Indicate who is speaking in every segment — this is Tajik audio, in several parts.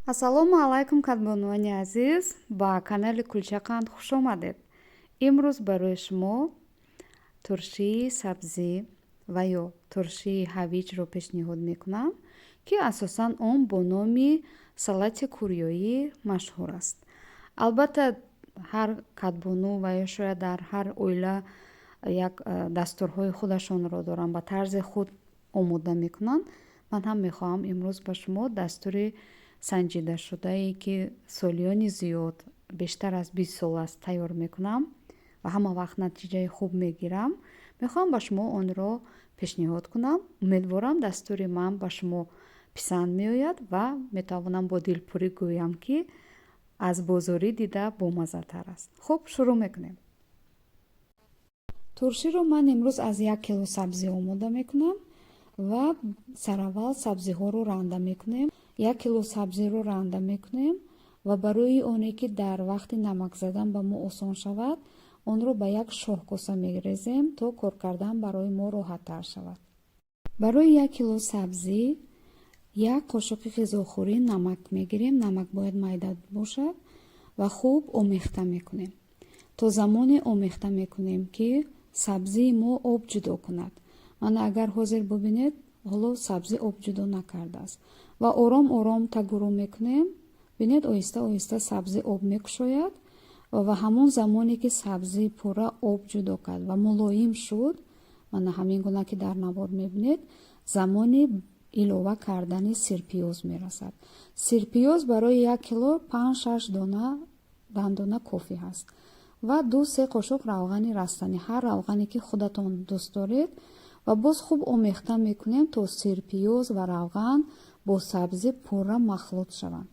Speaker 1: Ассалому алайкум, кадбонуони азиз, ба канали Кулчақанд хуш омадед. Имрӯз барои шумо туршии сабзӣ ва ё туршии ҳавиҷро пешниҳод мекунам, ки асосан он бо номи салати кӯрёӣ машҳур аст. Албатта, ҳар кадбону ва ё шояд дар ҳар оила як дастурҳои худашонро доранд, ба тарзи худ омода мекунанд. Ман ҳам мехоҳам имрӯз ба шумо дастури санҷидашудае, ки солиёни зиёд, бештар аз 20 сол аст, тайёр мекунам ва ҳама вақт натиҷаи хуб мегирам, мехоҳам ба шумо онро пешниҳод кунам. Умедворам, дастури ман ба шумо писанд меояд ва метавонам бо дилпурӣ гӯям, ки аз бозорӣ дида бомаззатар аст. Хуб, шурӯъ мекунем. Турширо ман имрӯз аз 1 кило сабзӣ омода мекунам ва сараввал сабзиҳоро ранда мекунем. 1 кило сабзиро ранда мекунем ва барои оне ки дар вақти намак задан ба мо осон шавад, онро ба як шоҳкоса мерезем, то кор кардан барои мо роҳаттар шавад. Барои 1 кило сабзӣ як қошуқи ғизохӯрӣ намак мегирем. Намак бояд майда бошад ва хуб омехта мекунем. То замоне омехта мекунем, ки сабзии мо об ҷудо кунад. Мана, агар ҳозир бубинед, ҳоло сабзӣ об ҷудо накардааст ва ором ором тагурӯ мекунем. Бинед, оҳиста оҳиста сабзӣ об мекушояд ва ҳамон замоне ки сабзӣ пурра об ҷудо кард ва мулоим шуд, мана ҳамин гуна ки дар навор мебинед, замони илова кардани сирпиёз мерасад. Сирпиёз барои 1 кило панҷ-шаш дона дандона кофӣ ҳаст ва 2-3 қошуқ равғани растанӣ, ҳар равғане ки худатон дӯст доред, ва боз хуб омехта мекунем, то сирпиёз ва равған бо сабзӣ пурра махлут шаванд.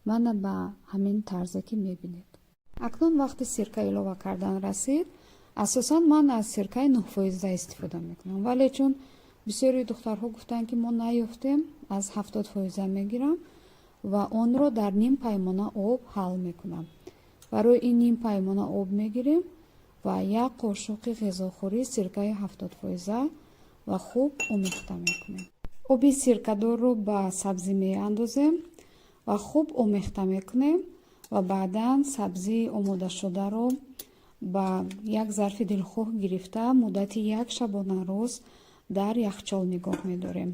Speaker 1: Мана ба ҳамин тарзе ки мебинед. Акнун вақти сирка илова кардан расид. Асосан ман аз сиркаи 9-фоиза истифода мекунам, вале чун бисёри духтарҳо гуфтанд, ки мо наёфтем, аз 70-фоиза мегирам ва онро дар ним паймона об ҳал мекунам. Барои ин ним паймона об мегирем ва як қошуқи ғизохӯрӣ сиркаи 70-фоиза ва хуб омехта мекунем. Оби сиркадорро ба сабзӣ меандозем ва хуб омехта мекунем ва баъдан сабзии омодашударо ба як зарфи дилхоҳ гирифта, муддати як шабонарӯз дар яхчол нигоҳ медорем.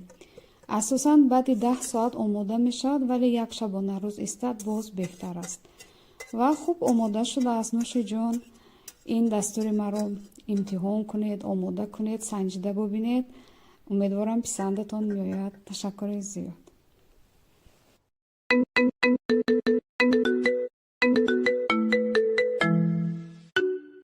Speaker 1: Асосан баъди 10 соат омода мешавад, вале як шабонарӯз истад, боз беҳтар аст. Ва хуб омода шудааст. Нӯши ҷон, ин дастури маро имтиҳон кунед, омода кунед, санҷида бубинед. Умедворам, писандатон меояд. Ташаккури зиёд.